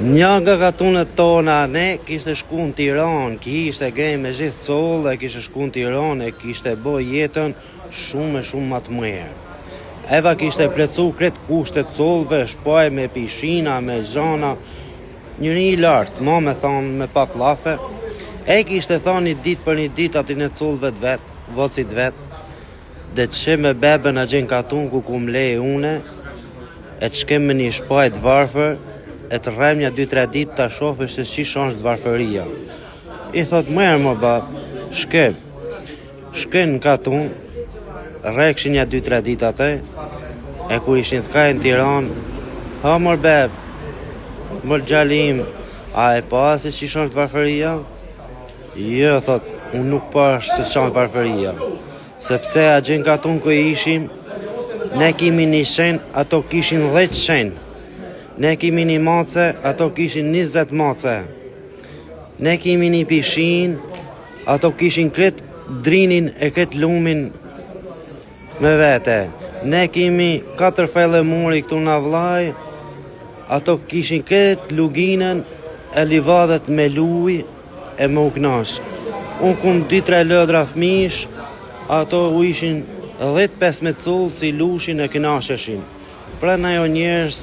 Një nga katunet tona ne kishte shku në Tiranë, kishte gre me gjithë collë, e kishte shku në Tiranë, e kishte bo jetën shumë e shumë ma të mirë. Eva kishte plotësu krejt kushtet collëve, shpaj me pishina, me gjana, njëri i lartë, ma me thonë me pak llafe, e kishte thonë një ditë për një ditë aty në collëve të vet, vocit vet, Dhe të sheh me bebën atje në katun ku kum le une, e të shkem me një shpaj të varfër, e të rrem nja 2-3 ditë ta shofish se qysh është varfëria. I thot mirë mo bab, shkem. Shken në katun, rrekshin nja 2-3 ditë atë, e kur ishin kthy në Tiranë, ha mor beb, mor djali im, a e pa se qysh është varfëria? Jo, thot, unë nuk pash se ç'është varfëria. Sepse atje në katun ku ishim, ne kimi një shen, ato kishin 10 shen. Ne kimi një mace, ato kishin 20 mace. Ne kimi një pishin, ato kishin krejt Drinin e krejt lumin me vete. Ne kimi 4 felle muri këtu në vllaj, ato kishin krejt luginën e livadhet me luj e me u knaq. Unë kum 2-3 lodra fmish, ato u ishin 10-15 cull si lushin e knaqeshin. Prandaj o njerëz,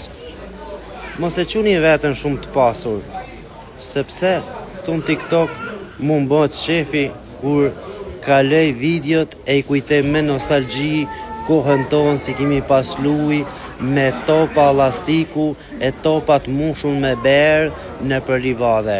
mos e quni veten shumë të pasur, sepse këtu në TikTok mu m'bohet qefi kur kaloj videot e i kujtoj me nostalgji kohën tonë si kimi pas luj me topa llastiku e topa të mushun me berë nëpër livadhe.